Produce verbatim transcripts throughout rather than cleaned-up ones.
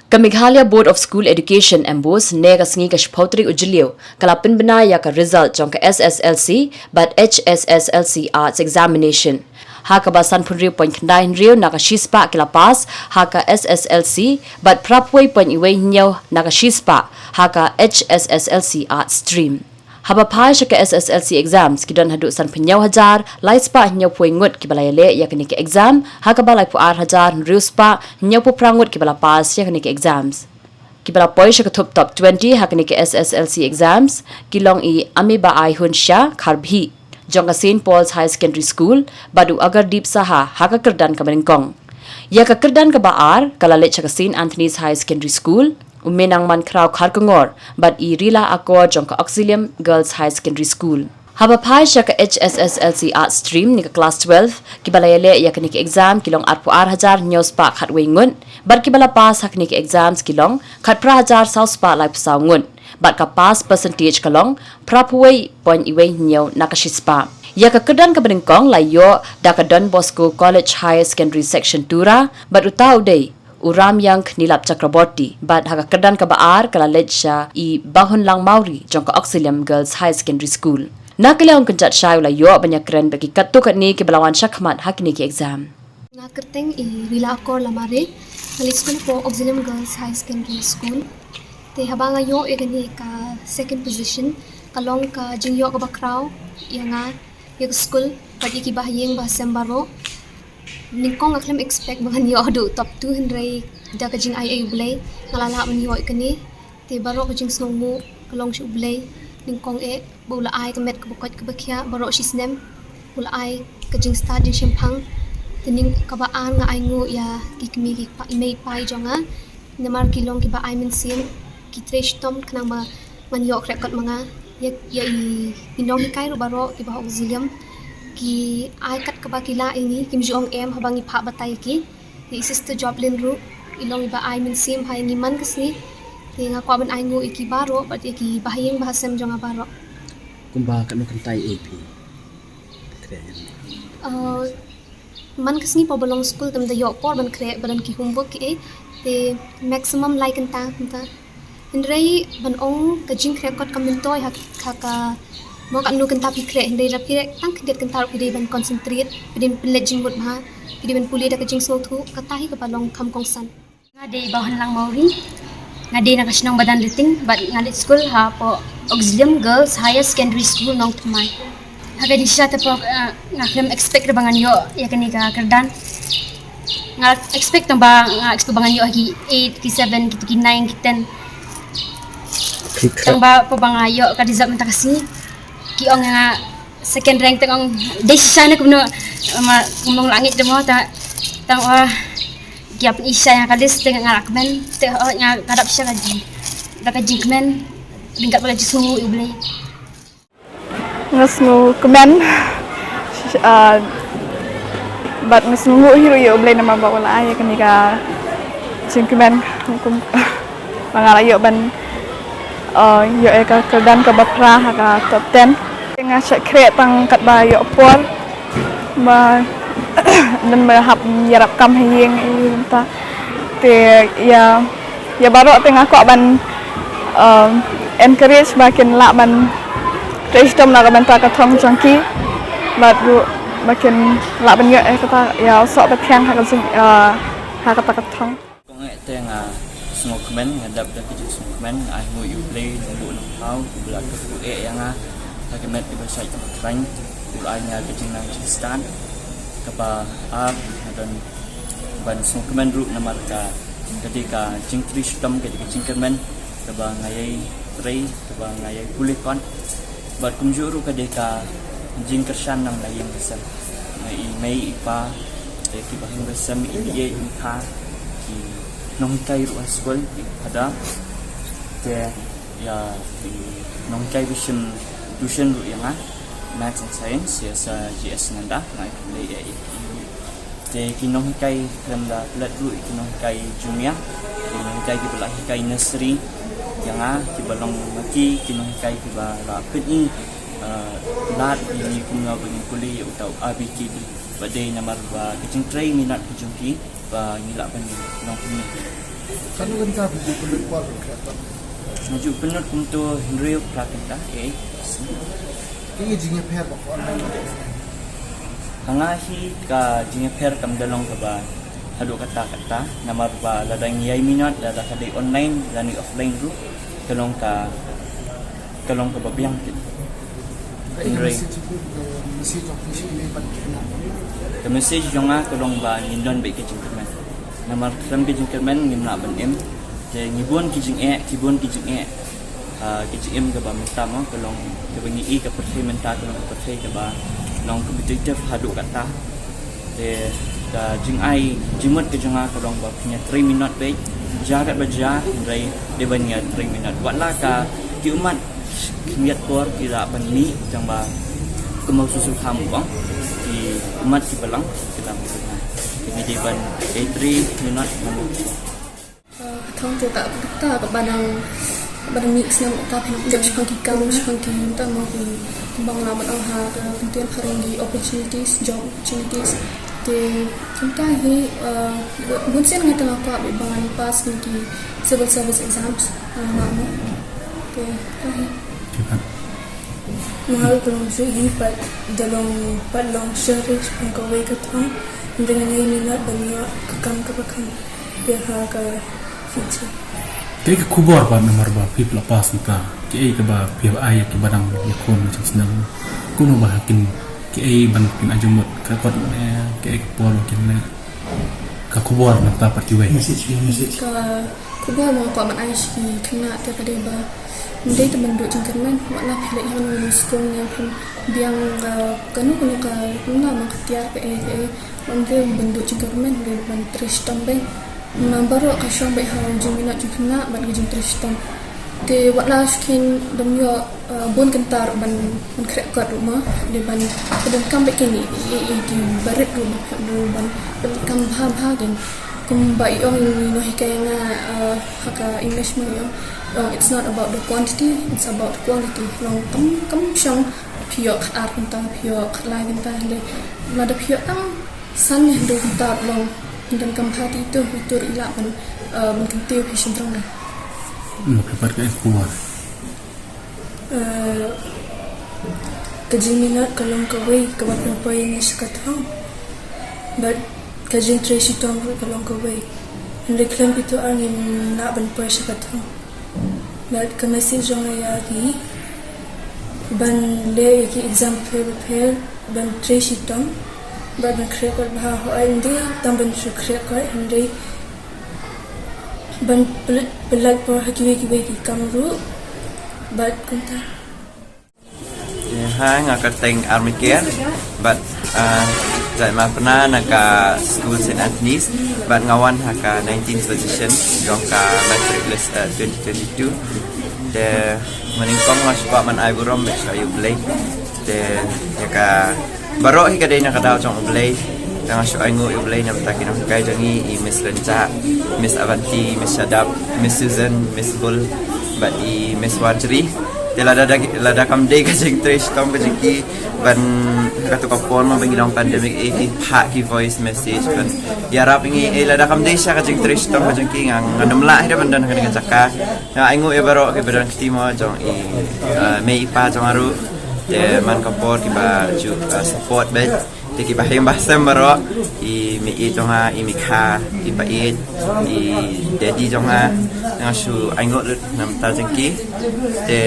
Ka Meghalaya Board of School Education, MBOSE, ne ka sngi ka shiphew tarik u Jylliew, ka la pynbna ïa ka result jong ka SSLC bad HSSLC Arts Examination. Ha kaba sanphew hynriew point khyndai hynriew na ka shispah ki la pass ha ka SSLC bad phra phew wei point wei hynñiew na ka shispah ha ka HSSLC Arts Stream. Haba phai sha ka SSLC exams, ki don haduh sanphew hynñiew hajar lai spah hynñiew phew wei ngut kiba la ïaleh ïa kane ka exam, ha kaba laiphew ar hajar hynriew spah hynñiew phew phra ngut kiba la pass ïa kane ka exams. Kiba la poi sha ka thup top twenty ha kane ka SSLC exams ki long i Amibaihun Shah Kharbhih jong ka Saint Paul's Higher Secondary School bad u Agardeep Saha ha ka kyrdan kaba nyngkong. Ïa ka kyrdan kaba ar ka la leit sha ka Saint Anthony's Higher Secondary School, u Menangman Khraw Kharkongor bad i Rila Akor jong ka Auxilium Girls Higher Secondary School. Haba phai sha ka HSSLC Arts Stream ne ka Class twelve, kiba la ïaleh ïa kane ka exam ki long arphew ar hajar hynñiew spah khatwei ngut bad kiba la pass ha kane ka exams ki long khatphra hajar saw spah laiphew saw ngut bad ka pass percentage ka long phra phew wei point wei hynñiew na ka shispah. Ïa ka kyrdan kaba nyngkong la ïoh da ka Don Bosco College Higher Secondary Section Tura bad uta u dei u Ramyang Nilap Chakraborty bad ha ka kyrdan kaba ar ka la leit sha i Bahunlang Mawrie jong ka Auxilium Girls Higher Secondary School. Na ka liang u kynjat shai u la ïoh ban ïakren bad ki katto katne kiba la wan shakhmat ha kine ki exam. Nga kyrteng i Rila Akor Lamare, nga leit skul hapoh Auxilium Girls Higher Secondary School. Te haba nga ïoh ïa kane ka second position, ka long ka jingïoh kaba khraw ïa nga, ïa ka skul bad ïa ki bahaïing bahasem baroh. Nyngkong nga khlem expect ba ngan ïoh haduh top two, hynrei da ka jingai ei U Blei nga la lah ban ïoh ïa kane. Te baroh ka jingsngewnguh ka long sha U Blei. Nyngkong eh ba u la ai ka met kaba koit kaba khiah baroh shisnem. U la ai ka jingstad jingshemphang. Te nyngkong kaba ar nga ainguh ïa ki kmie ki pa, i mei i pa i jong nga. Namar ki long kiba ai mynsiem, ki trei shitom khnang ba ngan ïoh khreh kot ma nga. Ïa, ïa i, i nonghikai ruh baroh kiba ha Auxilium ki ai kat kaba ki lah ïa ngi, kim ju ong em haba ngi phah batai ïa ki. Ïa i Sister Joplin ruh i long iba ai mynsiem ha ïa ngi man ka sngi. Te nga kwah ban ainguh ïa ki baroh bad ïa ki bahaïing bahasem jong nga baroh. Kumba katno kynta ïa phi khreh ïa ngi? Uh, man ka sngi phi ba long skul te ym da ïoh por ban khreh, ba don ki homework ki ei, te maximum lai kynta mynta. Hynrei ban ong ka jingkhreh kot kam myntoi ha, ha ka, mo, katno kynta phi khreh, hynrei lada phi khreh tang khyndiat kynta ruh phi dei ban concentrate, phi dei ban pynleit jingmut bha, phi dei ban pule da ka jingsngewthuh, kata hi kaba long kham kongsan. Nga dei Bahunlang Mawrie, nga dei na ka shnong Badan Riting bad nga leit skul hapoh Auxilium Girls Higher Secondary School, Nongthymmai. Ha ka jingshisha te pok, eh, nga khlem expect ruh ba ngan ïoh ïa kane ka kyrdan. Nga expect tang ba, nga expect ba ngan ïoh ha ki eight, ki seven, ki, ki nine, ki ten. Tang ba pok ba nga ïoh ka result mynta ka sngi, ki ong ïa nga second rank, tang ong dei shisha ne kumno, ma, kumno la ngeit dei mo, tang, tang, wah, ki ap isha ïa ka list, te nga la kmen, te, oh, nga ka dap sha ka jing, da ka jingkmen ryngkat bad ka jingsngewnguh ïa U Blei. Nga sngewkmen, ah, bad nga sngewnguh hi ruh ïa U Blei namar ba u la ai ïa kane ka jingkmen kum ba nga la ïoh ban, ah, ïoh ïa ka kyrdan kaba phra ha ka top ten. Nga shait khreh tang katba ïoh por, ba don ba hap ïarap kam ha ïing ïa mynta. Te ïa, ïa baroh te nga kwah ban, um, encourage ba kin lah ban trei shitom na ka bynta ka thong jong ki. Bad ruh ba kin lah ban ïoh, eh, kata, ïa u soh ba thiang ha ka jing, eh, ha kata ka thong. Kong eh te nga sngewkmen, nga dap da ka jingsngewkmen, nga ainguh ïa U Blei Nongbuh Nongthaw uba la kyrkhu eh ïa nga ha ka met kaba shait kaba khlaiñ, u la ai nga ka jingnang jingstad kaba ar, nga don ban sngewkmen ruh namar ka, ka dei ka jingtrei shitom, ka dei ka jingkyrmen kaba nga ïai trei, kaba nga ïai pule kot. Bad kumjuh ruh ka dei ka jingkyrshan na la ïing la sem, na i mei i pa, te ki bahaïing bahasem, i ïeit i kha, ki nonghikai ruh ha skul, i phada, te ïa i nonghikai ba shim tuition ruh ïa nga, Maths and Science, ïa Sir G S Nanda, nga ai khublei ïa i. Te ki nonghikai khlem da pynlait ruh, ki nonghikai junior, ki nonghikai kiba la hikai nursery ïa nga, kiba long ma ki, ki nonghikai kiba la pyni, eh, lad ïa ngi kumno ba ngin pule ïa uta u A B C D, ba dei namar ba ka jingtrei minot ka jong ki ba ngi lah ban long kumne. Katno kynta phi ju pynlut por ban khreh kot? Nga ju pynlut kumto hynriew phra kynta, eh. Ki jingïapher ba ka online. Ha nga hi ka jingïapher kam da long kaba haduh katta katta, namar ba lada ngi ïai minot lada ka dei online lane offline ruh, ka long ka, ka long kaba biang. Ka message jong phi, ka message jong phi shi ne ban kynmaw? Ka message jong nga ka long ba ngin don beit ka jingkyrmen. Namar khlem ka jingkyrmen ngim lah ban im. Te ngi bun ki jingeh, ki bun ki jingeh. Ah, ka jingim kaba mynta mo, ka long kaba ngi i ka pyrthei mynta, ka long ka pyrthei kaba long competitive haduh katta. Te ka jingai jingmut ka jong nga ka long ba phin ïa trei minot beit, jia katba jia, hynrei dei ban ïa trei minot. Wat la ka ki ummat khyndiat por ki lah ban mih tang ba kumba u Soso Khamtam u ong, ki ummat ki balang ki lah ban mih. Te ngi dei ban ïa trei minot ban Ka thong te ka, ka, ka ba dang, ba dang mih snem ka pynjot shaphang ki kam, shaphang ki, ta mo ki, bang la ban ong ha ka ktien phareng ki opportunities, job opportunities. Te kumta hi, eh, bun sien nga tang kwah beit ba ngan pass na ki civil service exams, eh, ma mo. Te kumta hi. Nga ruh ka long shuh hi pat, da long pat long shuh ruh shaphang kawei ka thong. Hynrei ngan ïai minot ban ïoh ka kam kaba kham biang ha ka future. Kaei ka khubor ba namar ba phi la pass mynta, kaei kaba phi ai ïa kiba dang ïakhun na snem? Kumno ba ha kin, kaei ban kin ai jingmut, ka kot ne, kaei ka por ba kin ne? Ka khubor mynta pat kiwei. Message, message. Ka khubor ba nga kwah ban ai sha ki khynnah te ka dei ba ym dei tang ban duh jingkyrmen, wat la phi leit ha kano kano skul ne phi biang, ah, kano kano ka, kano kano ka tiar kaei kaei, ym dei ban duh jingkyrmen, dei ban trei shitom beit. Namar baroh ka shong beit ha u jingminot jong khynnah bad ka jingtrei shitom. Te wat la shu kin dang ïoh, eh, bun kynta ruh ban, ban khreh kot ruh mo, dei ban, ban donkam beit kine, i, i, i, ki barit ruh ban, ban, ban donkam bha bha kine. Kumba i ong i nonghikai nga, eh, ha ka English mo i ong, i ong, "It's not about the quantity, it's about the quality." Long kam, kam shong phi ïoh khatar kynta, phi ïoh khatlai kynta, hynrei lada phi ïoh tang san ne hynriew kynta long, donkam bha te ito, ito ruh i lah ban, eh, ban kyntiew phi shynrang. Nga phi pat ka khubor. Eh, ka jingminot ka long kawei kaba pynpoi ïa ngi sha ka thong. Bad ka jingtrei shitom ruh ka long kawei. Hynrei khlem kito ar ngim lah ban poi sha ka thong. Bad ka message jong nga ïa ki, ban leh ïa ki exam bapher bapher, ban trei shitom, bad ban khreh kot bha, hooid ym dei tang ban shu khreh kot, hynrei ban pynlut, pynlut por ha kiwei kiwei ki kam ruh, bad kumta. Hi, nga kyrteng Armiker, bad, ah, jait ma pynah na ka skul Saint Anthony's, bad nga wan ha ka nineteenth position jong ka matric list, ah, twenty twenty-two. Te mynnyngkong nga shu kwah ban ai burom bad shu ai U Blei. Te ïa ka baroh hi ka dei na ka daw jong U Blei. Te nga shu ai nguh ïa U Blei na bynta ki nonghikai jong ngi, i Miss Rynjah, Miss Avanti, Miss Shadap, Miss Susan, Miss Bull, bad i Miss Warjri. Te lada, lada kam dei ka jingtrei shitom ka jong ki ban ha kato ka por mo ba ngi long pandemic, eh, ki phah ki voice message ban ïarap ïa ngi, eh, lada kam dei sha ka jingtrei shitom ka jong ki, nga, ngan ym lah hi ruh ban don ha kane ka jaka. Nga ai nguh ïa baroh kiba don kti mo jong i, eh, mei i pa jong nga ruh. Te man ka por kiba ju, eh, support bad te kiba him ba sem baroh, i mei i jong nga, i mei kha, i pa i, i daddy jong nga, nga shu ai nguh lut na bynta jong ki. Te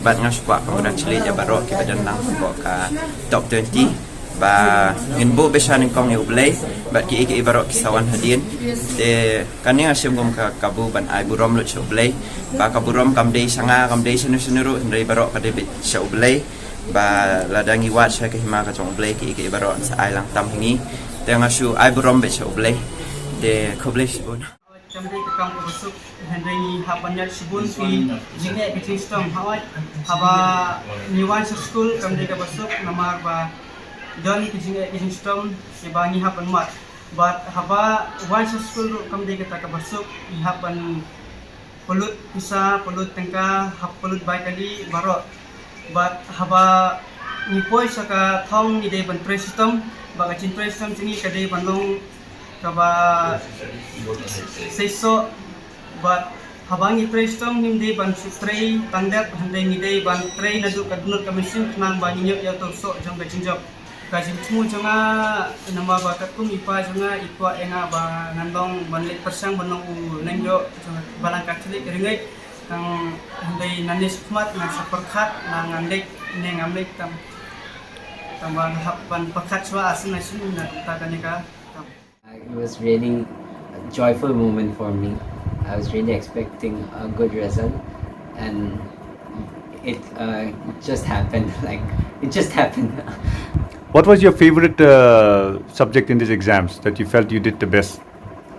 bad nga shu kwah congratulate ïa baroh kiba don lang hapoh ka top twenty. Ba ngin buh beit sha nyngkong ïa U Blei bad kiei kiei baroh ki sa wan hadien. Te kane nga shim kum ka kabu ban ai burom lut sha U Blei. Ba ka burom kam dei sha nga, kam dei shano shano ruh, hynrei baroh ka dei beit sha U Blei. Ba lada ngi wad sha ka hima ka jong U Blei, kiei kiei baroh yn sa ai lang tam ha ngi. Te nga shu ai burom beit sha U Blei. Te khublei shibun. Kam dei ka kam kaba suk, hynrei ngi hap ban ïaid shibun ki jingeh ki jingshitom, hooid. Haba ngi wan sha skul kam dei kaba suk namar ba don ki jingeh ki jingshitom kiba ngi hap ban mad. Bad haba wan sha skul ruh kam dei kata kaba suk, ngi hap ban pynlut pisa, pynlut tyngka, hap pynlut bai kali baroh. Bad haba ngi poi sha ka thong ngi dei ban trei shitom, ba ka jingtrei shitom jong ngi ka dei ban long Kaba seisoh bad haba ngi trei shtong ngim dei ban shu trei tang dep, hynrei ngi dei ban trei naduh ka dohnud ka mynsiem khnang ba ngin ïoh ïa uto u soh jong ka jingjop. Ka jingthmu jong nga namar ba katkum i pa jong nga i kwah ïa nga ba ngan long ban leit pyrshang ban long u nongïoh jong ka balang Katholik Ringit. Tang hynrei nangne shakhmat ngan sa pyrkhat la ngan leit ne ngam leit, tang tang ba nga hap ban pyrkhat shuwa ar sngi ar sngi na kata kane ka kam. It was really a joyful moment for me. I was really expecting a good result, and it uh, just happened. Like, it just happened. What was your favorite uh, subject in these exams that you felt you did the best?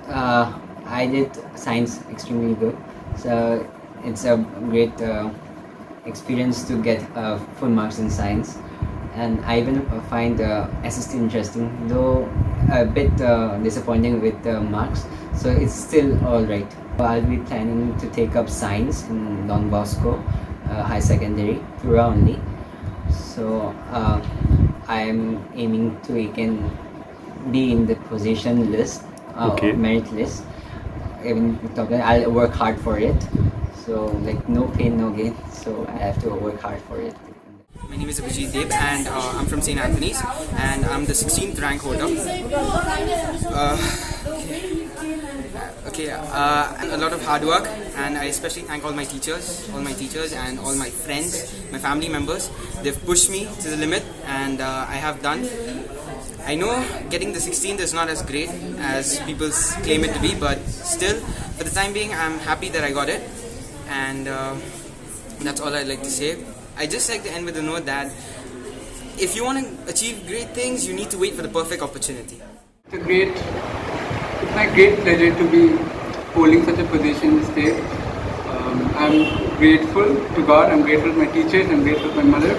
Uh, I did science extremely good, so it's a great uh, experience to get uh, full marks in science. And I even uh, find uh, S S T interesting, though a bit uh, disappointing with the marks. So it's still all right. I'll be planning to take up science in Don Bosco uh, High Secondary, Tura only. So uh, I'm aiming to again be in the position list, uh, Okay. merit list. Even top, I'll work hard for it. So, like, no pain, no gain. So I have to work hard for it. My name is Abhijit Deb and uh, I'm from Saint Anthony's and I'm the sixteenth rank holder. Uh, okay, uh, and a lot of hard work, and I especially thank all my teachers, all my teachers and all my friends, my family members. They've pushed me to the limit and uh, I have done. I know getting the sixteenth is not as great as people s- claim it to be, but still, for the time being, I'm happy that I got it. And uh, that's all I'd like to say. I just like to end with a note that if you want to achieve great things, you need to wait for the perfect opportunity. It's a great, it's my great pleasure to be holding such a position in the state. Um, I'm grateful to God, I'm grateful to my teachers, I'm grateful to my mother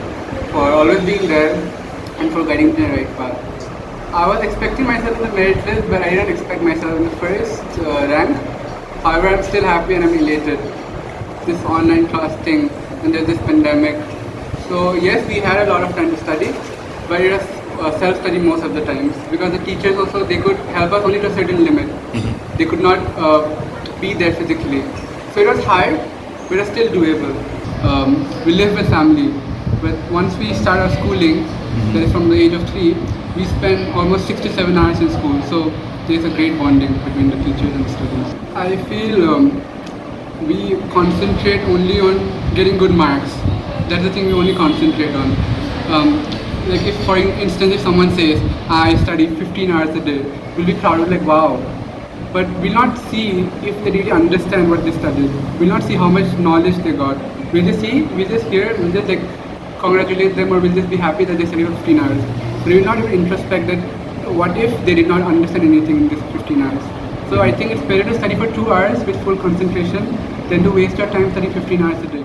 for always being there and for guiding me in the right path. I was expecting myself in the merit list, but I didn't expect myself in the first uh, rank. However, I'm still happy and I'm elated. This online class thing, and there's this pandemic. So yes, we had a lot of time to study, but it was uh, self-study most of the times because the teachers also, they could help us only to a certain limit. They could not uh, be there physically. So it was hard, but it's still doable. Um, we live with family, but once we start our schooling, that is from the age of three, we spend almost six to seven hours in school. So there's a great bonding between the teachers and the students. I feel um, we concentrate only on getting good marks. That's the thing we only concentrate on. Um, like if, for instance, if someone says, "I study fifteen hours a day," we'll be proud, like, "Wow." But we'll not see if they really understand what they studied. We'll not see how much knowledge they got. We'll just see, we'll just hear, we'll just, like, congratulate them, or we'll just be happy that they studied for fifteen hours. But we'll not even introspect that what if they did not understand anything in these fifteen hours. So I think it's better to study for two hours with full concentration than to waste your time studying fifteen hours a day.